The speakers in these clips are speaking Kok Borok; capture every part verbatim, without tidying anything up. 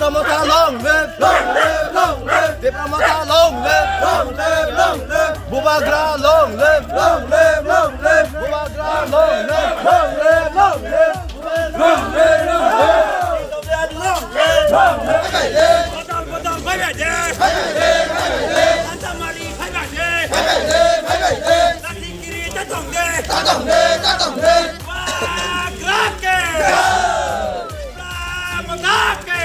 Tipra Motha long live, long live, long live. Tipra Motha long live, long live, long live. Bubagra long live, long live, long live. Bubagra long live, long live, long live. Long live, long live. Long live, long live. Badal, badal, bhai bhai de. Bhai bhai de, bhai bhai de. Chantamari, bhai bhai de. Bhai bhai de, bhai bhai de. Lathi giri, tatong de. Tatong de, tatong de. Bubagra ke. Tipra Motha ke.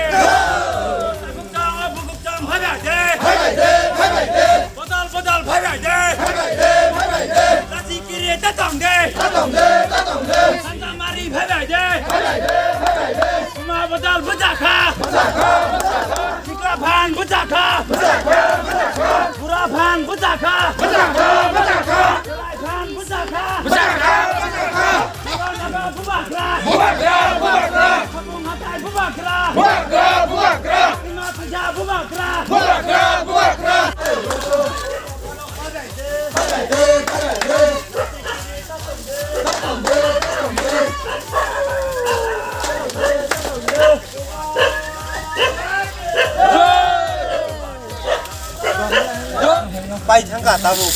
Bugukcham, bugukcham, bhai bhai de. Bhai bhai de, bhai bhai de. Badal, badal, bhai bhai de. Bhai bhai de, bhai bhai de. Lathi giri, tatong de. Tatong de, tatong de. Chantamari, bhai bhai de. Bhai bhai de, bhai bhai de. Suma badal, bwjakha. Bwjakha, bwjakha. Sikla phan, bwjakha. Bwjakha, bwjakha. Bura phan, bwjakha. Bwjakha, bwjakha. Chwrai phan, bwjakha. Bwjakha, bwjakha. Bubagra, bubagra. Bubagra, bubagra. Bubagra, bubagra. Bubagra, bubagra. Pai thangka tabuk.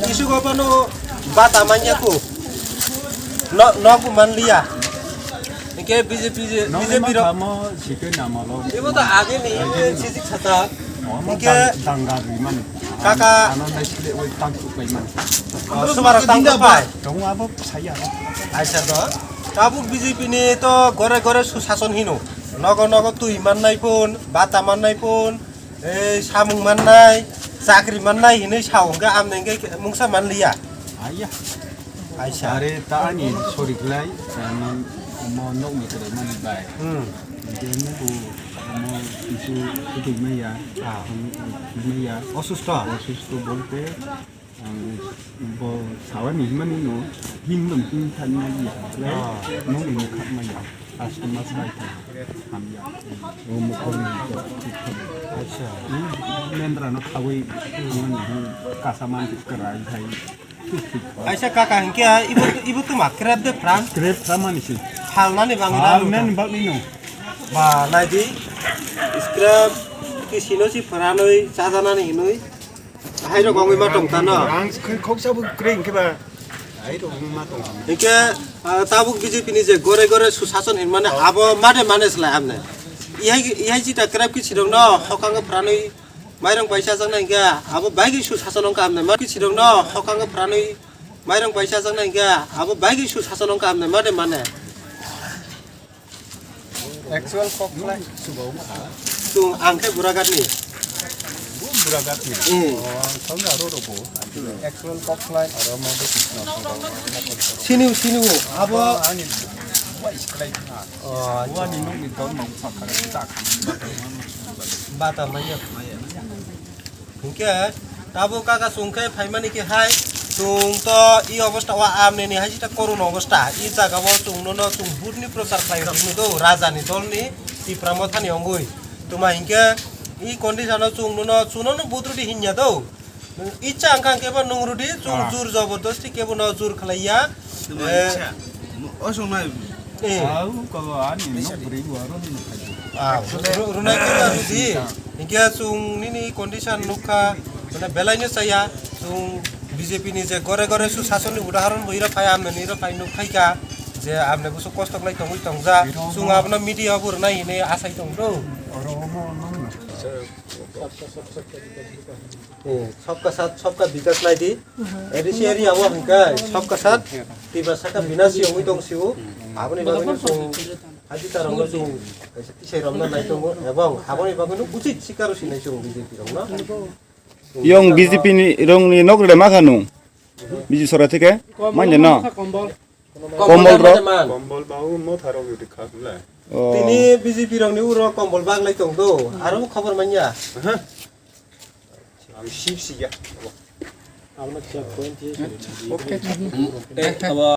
Isugo bono bata manya ku. No, no ku manliya. Hingke B J P je, Nong B J P ema rok. Kamo sikhe namalo. Ibo to age ni, ibo sijik sata. Omo hingke dang-, danggar rimani. Kaka. Ano nai sile oi tang tu pai man. Oh, sumara tang tu pai. Tong abo saya. Aisa to. Tabuk B J P ni to gore gore susason hino. Nogo nogo tui mannai phun, bata mannai phun. Ei, samung mannai, chakri mannai hinui sao hwnkhe amni hwnkhe mungsa manliya. Aiya. Aisa. Are ta ani sori glai, ano, omo nokni kwrwi mani bai. Hmm. Hwnkhe nugo omo kisu kwtwi maya, ah, maya. Osusto? Osusto bolte, ang bo sawani himani no, him nung him thani maya. Lai, ah, nokni mokha maya. Customer sai ta hamya. O mokol ni. Acha. Mendra no khawi mani kasa man krai thai. Aisa kaka hingke ibu, ibu tu ma krep de pran? Krep pran mani si. Hal nani bangwi. Hal nani bangwi no. Ba, nai di. Scrap ki sino si pranoi chajanani hinoi. Hai rok wngwi ma tong tano. Ang khoi khoksa bo kwrwi hwnkhe ba. Hai rok wngwi ma tong. Hwnkhe, ah, tabuk B J P ni je gore gore susason hinmani abo made mane slai amne. Ihai, ihai jita krep ki sirokno hokang pranwi mairong paisa jakna hwnkhe abo bai ki susason wngkha amne. Ma ki sirokno hokang pranwi mairong paisa jakna hwnkhe abo bai ki susason wngkha amne made mane. Actual kok khlai. Tung ang khe Buragatni. Bu Buragatni. Hmm. Oh, ang thangna aro robo. Actual kok khlai aro mo de Krishna. Sini, sini, abo ani wa isklai na. Oh, ani nokni don mang sakha tak. Bata maya, maya. Hingke tabuk kaka chwng khe phaimani khe hai chwng to i obostha o amneni hai jita korun obostha i jaga o chwng nono chwng budni prochar khlai rok nw do raja ni dol ni Tipra Motha ni ongoi tuma hingke i condition o chwng nono chwng nono but rwdi hinya do icha wngkha kebo nung rwdi chwng jur jobordosti kebo no jur khlai ya. Tuma icha. O song nai. Eh. Au ko ani nok bri waro ni khai. Ah, ru-, runai khe ba ruji. Hingke chwng nini condition nukha, mane belai no chaya. Chwng B J P ni je gore gore susasonni udahoron bo iro phai amne iro phai nuk khaika. Je amne buso kosto khlai tongwi tongja. Chwng abono media bo rwnai hinwi asai tong do. Oro mo no. Eh, sabka sath, sabka bikas nai di. A D C area o hingke sabka sath, tiba saka binasi ongwi tong sio. Aboni bagwi no chwng haji tarong no chwng kaisa tisai romna nai tongo, ebong aboni bagwi no usit sikaro sinai chwng B J P rok no. Yong B J P ni rong ni nok rwda ma kha nung? Biju sora thike? Manya no? Kombol rok? Kombol ba o motha rok yudi kha bwle. Oh. Tini B J P rok ni uro kombol baglai tong do. Aro khobor manya. Aha. Ang sip si ya. Ang na check point ye. Okay. Eh, abo